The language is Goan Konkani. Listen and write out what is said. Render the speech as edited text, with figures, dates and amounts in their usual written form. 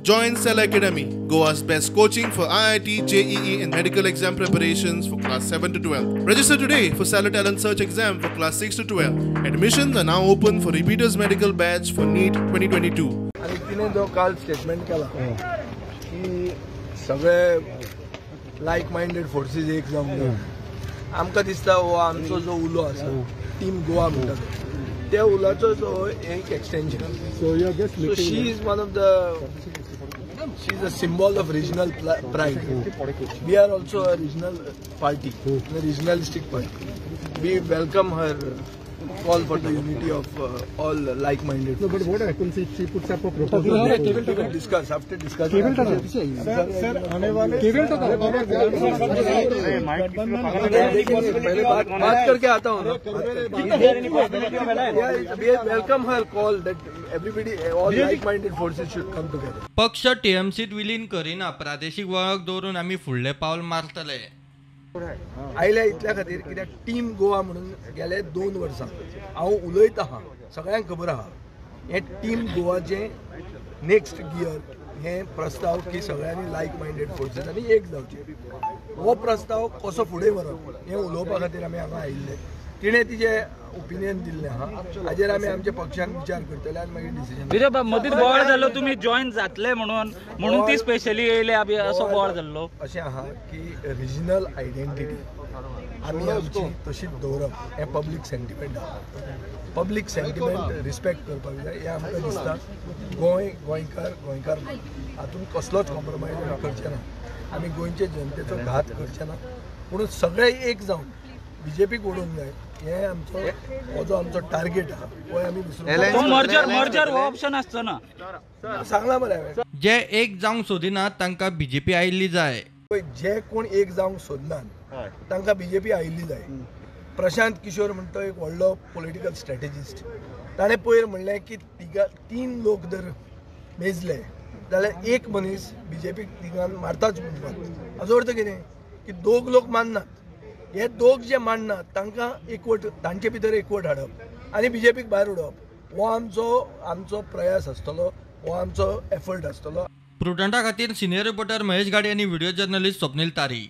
Join Cell Academy, Goa's best coaching for IIT, JEE and medical exam preparations for class 7 to 12. Register today for Cellar Talent Search exam for class 6 to 12. Admissions are now open for repeaters medical batch for NEET 2022. आनी तिणें जो काल स्टेटमेंट केला की सगळे लायक मायंडेड फोर्सीस एक जावंक जाय, आमकां दिसता हो आमचो जो उलो आसा टीम गोवा म्हणटा त्या उलाचो जो एक extension. So you are just So she is one of the, she is a symbol of regional pride. We are also a regional party, a regionalistic party. We welcome her call for the unity of all like-minded. No, but what happens if she puts up a proposal? We will discuss after discussing. Sir, आने वाले पहले बात करके आता हूँ ना. We welcome her call that everybody, all like-minded forces should come together. पक्ष टीएमसीत विलीन करिना, प्रादेशीक वळख दवरून आमी फुडलें पावल मारतले. आयल्या इतल्या खातीर कित्याक टीम गोवा म्हणून गेले 2 वर्सां हांव उलयत आहा, सगळ्यांक खबर आहा. हें टीम गोवाचें नेक्स्ट गियर हें प्रस्ताव की सगळ्यांनी लायक मायंडेड फोर्सीस आनी एक जावचें, हो प्रस्ताव कसो फुडें व्हरप हें उलोवपा खातीर आमी हांगा आयिल्ले. तिणें तिजें ओपिनियन दिल्लें आहा, हाजेर आमी आमच्या पक्षान विचार करतले आनी मागीर डिसिजन. विजय मदींच बोवाळ जाल्लो, तुमी जॉयन जातले म्हणून म्हणून ती स्पेशली येयले, असो बोवाळ जाल्लो. अशें आहा की रिजनल आयडेंटिटी आमी आमची तशीच दवरप हें पब्लीक सेंटिमेंट आहा. पब्लीक सेंटिमेंट रिस्पेक्ट करपाक जाय हें आमकां दिसता. गोंय, गोंयकार, गोंयकार हातूंत कसलोच कॉम्प्रोमायज आमी करचे ना. आमी गोंयचे जनतेचो घात करचे ना, पूण सगळे एक जावन बीजेपीक उडोवंक जाय हे आमचो हो जो आमचो टार्गेट आहा हो आमी दुसरो मर्जर हो ऑप्शन आसचो ना. सांगला मरे हांवें, जे एक जावंक सोदिनात तांकां बीजेपी आयिल्ली जाय. जे कोण एक जावंक सोदनात तांकां बीजेपी आयिल्ली जाय. प्रशांत किशोर म्हणटा एक व्हडलो पॉलिटिकल स्ट्रॅटेजिस्ट, ताणें पयर म्हणलें की 3 लोक जर मेजले जाल्यार एक मनीस बीजेपीक तिगान मारताच म्हणपाक. हाजो अर्थ कितें की 2 लोक माननात, हे 2 जे माननात तांकां एकवट, तांचे भितर एकवट हाडप आनी बीजेपीक भायर उडोवप हो आमचो प्रयास आसतलो, हो आमचो एफर्ट आसतलो. प्रुडंटा खातीर सिनियर रिपोर्टर महेश गाडी आनी व्हिडिओ जर्नलिस्ट स्वप्नील तारी.